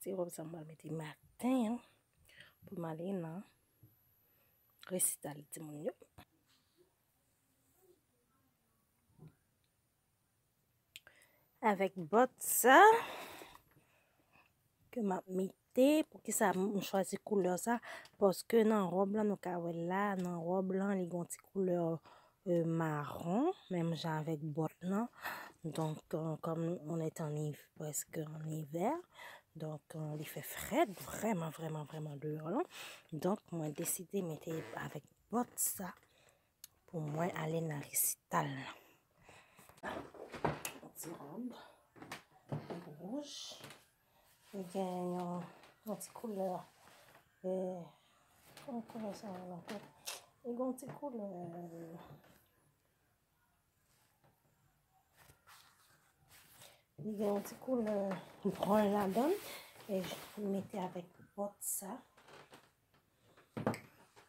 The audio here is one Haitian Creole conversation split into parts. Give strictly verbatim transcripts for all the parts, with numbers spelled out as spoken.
Ti wòb sa m pral mete maten an pou m ale nan resital timoun yo. Avèk bòt sa ke m ap mete, poukisa m chwazi koulè sa? Paske nan wòb lan, nou ka wè la, nan wòb lan, li gon ti koulè, euh, mawon, menm jan avèk bòt lan. Donk, euh, kòm on est en hiv-, prèske an ivè, donk, euh, li fè frèt vrèman, vrèman, vrèman deyò lan. Donk, mwen deside mete avèk bòt sa pou mwen ale nan resital lan. Yon ti wòb wouj. Li gen yon, yon ti koulè, e, kòman koulè sa rele ankò? Li gen yon ti koulè, li gen yon ti koulè brun ladan l. E m mete avèk bòt sa.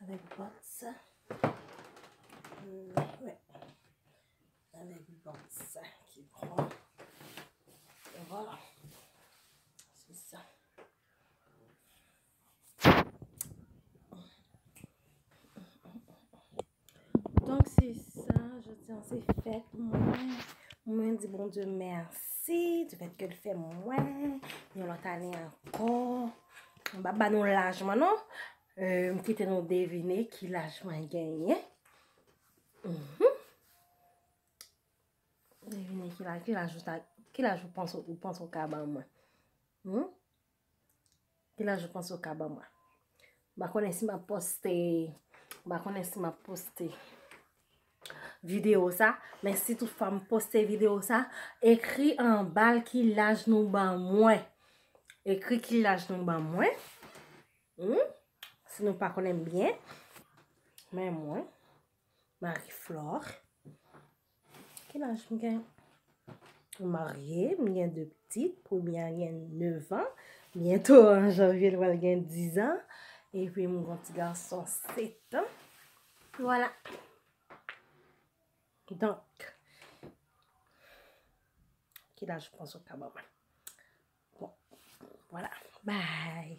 Avèk bòt sa. Mm, wè. Avèk bòt sa ki pran. E vwala. Se sa. Donk, se sa, jodi a se fèt mwen. Mwen di Bondye mèsi, du fèt ke l fè mwen yon lòt ane ankò. M pa ba nou laj mwen, non. Euh, m kite nou devine ki laj mwen genyen. Mhm. Devine ki laj, ki laj ou ta, ki laj ou panse, ou panse ou ka ban mwen? Hmm? Ki laj ou panse ou ka ban mwen? M pa konnen si m ap poste, m pa konnen si m ap poste videyo sa, men si toutfwa m poste videyo sa, ekri anba l ki laj nou ban mwen. Ekri ki laj nou ban mwen. Hmm? Si nou pa konnen m byen, men mwen, Marie Flore, ki laj m gen? M marye, m gen de pitit. Premye a gen nèf an, byento an janvye l pral gen diz an, epi m gon ti gason sèt an. Vwala. Donk, ki laj ou panse ou ka ban mwen? Bon, vwala. Bye.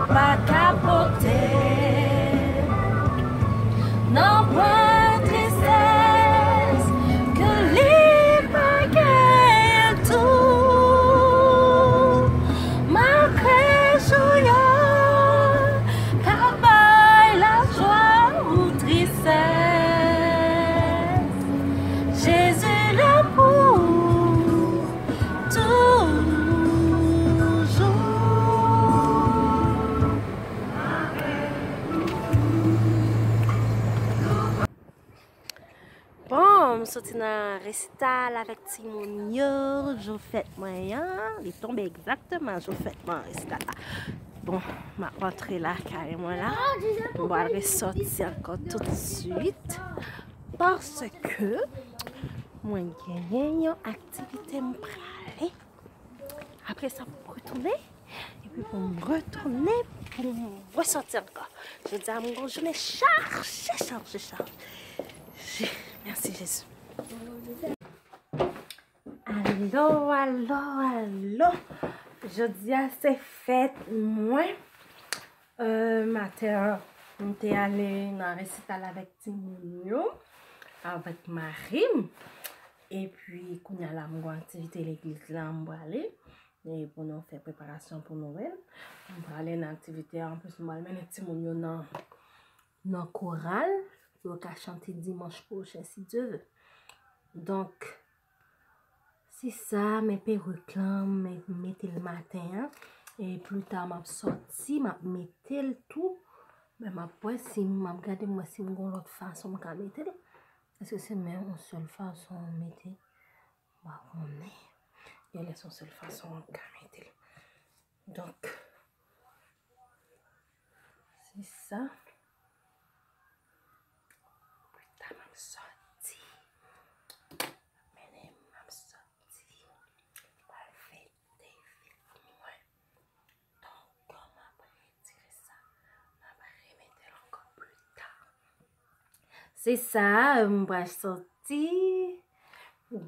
pa ka pote. Nanpwen tristès ke li pa genyen tou. Malgre jou yo ka bay lajwa ou tristès, Jezi la pou ou toujou. Bon, m soti nan resital avèk timoun yo, jou fèt mwen an, li tonbe egzakteman jou fèt mwen an, resital la. Bon, m ap rantre lakay mwen la. M pral resòti ankò tout swit paske mwen genyen yon aktivite m prale. Apre sa, pou m retounen, epi pou m retounen, pou m resòti ankò. Jodi a, m gon jounen chaje, chaje, chaje. Mèsi, Jezi. Alo, alo, alo. Jodi a, se fèt mwen. Euh, maten an, m te ale nan resital avèk timoun yo, avèk mari m. Epi, kounye a la, m gon aktivite legliz la, m prale. E pou nou fè preparasyon pou Nwèl. M prale nan aktivite a. Anplis, m pral mennen timoun yo nan, nan koral. Pou yo ka chante dimanch pwochen, si Dye vle. Donk, se sa, men perik lan, men mete l maten an. E pli ta, m ap sòti, m ap mete l tou. Men m ap wè si m ap gade, m wè si m gon lòt fason m ka mete l. Èske se men yon sèl fason w mete? M pa konnen. Genlè se yon sèl fason w ka mete l. Donk, se sa. Pli ta, m ap sòti. Mennen m ap sòti. M al fete fèt mwen. Donk, m ap retire sa. M ap remete l ankò pli ta. Se sa, m pral sòti.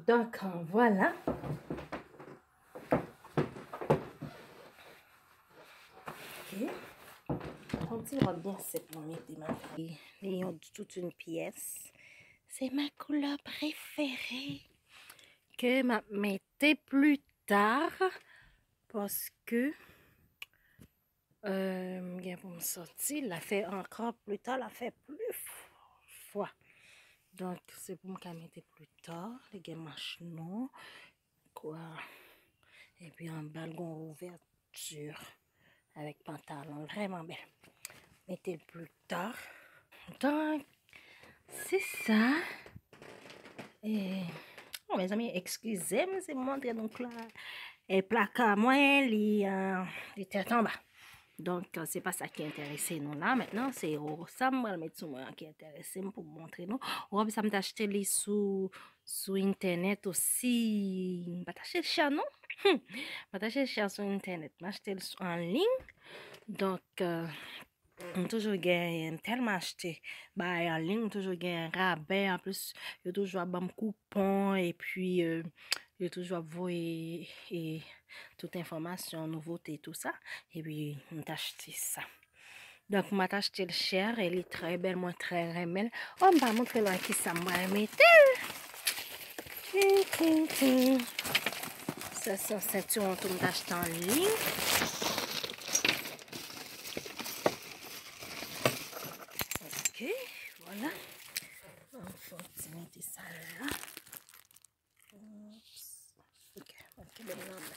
Donk, vwala. Ok. Yon ti wòb byen senp mwen mete maten. Li yon tout yon pyès. Se ma koulè prefere ke m ap mete pli ta paske, euh, m gen pou m sòti, l a fè ankò pli ta, l a fè pli fwa. Donk, se pou m ka mete pli ta, li gen manch nwa, kwa. Epi anba l gon ouvèti avèk pantalon l vrèman bèl. Mete l pli ta. Donk, se sa. E, oh, mezanmi, eskize m si m montre nou kla-, e, plaka mwen, li, euh, li tèt anba. Donk, se pa sa ki enterese nou la. Mentnan, se, oh, sa m pral met sou mwen an ki enterese m pou m montre nou. Wòb sa m t achte li sou, sou entènèt osi. M pa t achte l chè non. Hmm. M pa t achte l chè sou entènèt. M achte l sou, an liy. Donk, euh, m toujou genyen, m tèlman achte bagay an liy, m toujou genyen rabè. Anplis, yo toujou ap ban m koupon, epi, euh, yo toujou ap voye, e, tout enfòmasyon, nouvote, tou sa. Epi, m t achte sa. Donk, m t achte l chè, e li trè bèl, mwen trè renmen l. Oh, m pa montre nou ak kisa m pral mete l. Tin, tin, tin. Sa, se yon sentiwon tou m t achte an liy. Ok, vwala. Ann fè yon ti mete sa la. Oups. Ok, m ap kenbe l nan men.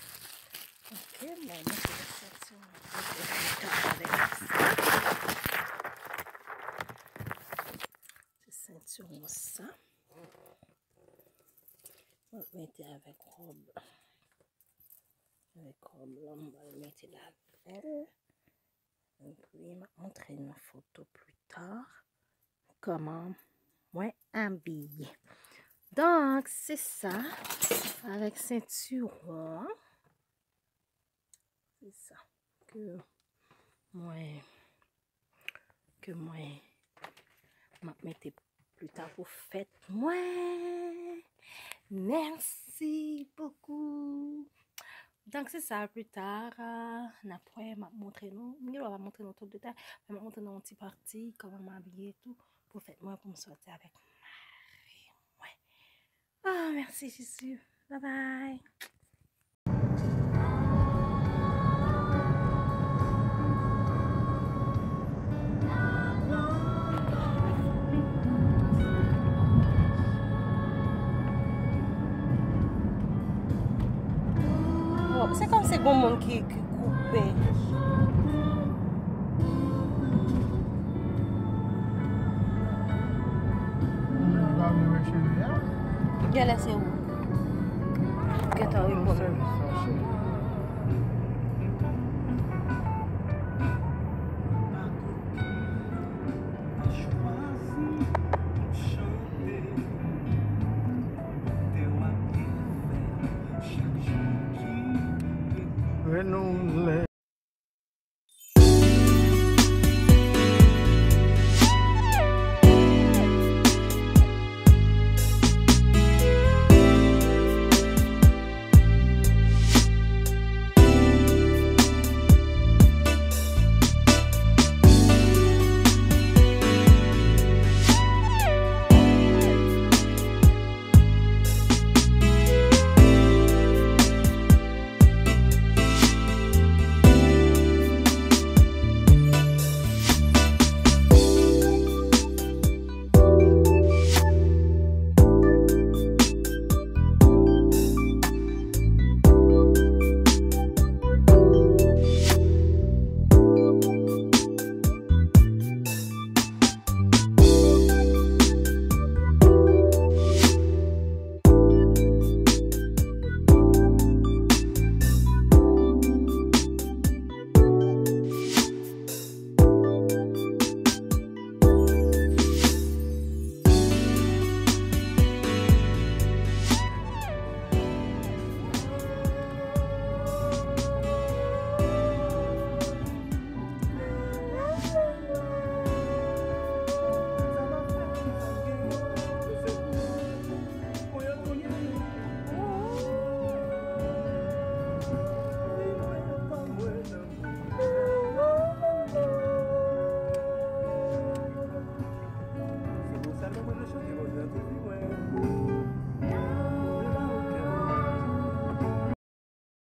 Ok, m ap mete yon sentiwon avèk sa. Se sentiwon sa. M ap mete avèk wòb. Avèk wòb la, m pral mete l avè l. Epi, m ap montre nou foto pli ta kòman mwen abiye. Donk, se sa, avèk sentiwon an. Se sa ke mwen, ke mwen, m ap mete pli ta pou fèt mwen. Merci beaucoup. Donk se sa, pita, n ap wè, m ap montre nou. M gen dwa pa montre nou tout detay, men m ap montre nou yon ti pati, kòman m abiye tou, pou fèt mwen, pou m sòti avèk mari mwen. Ah, mèsi, Jezi. Bye bye. Oh, se kòmsi gon moun ki, ki koupe. Genlè se ou. Gentan reponn. Renouvle.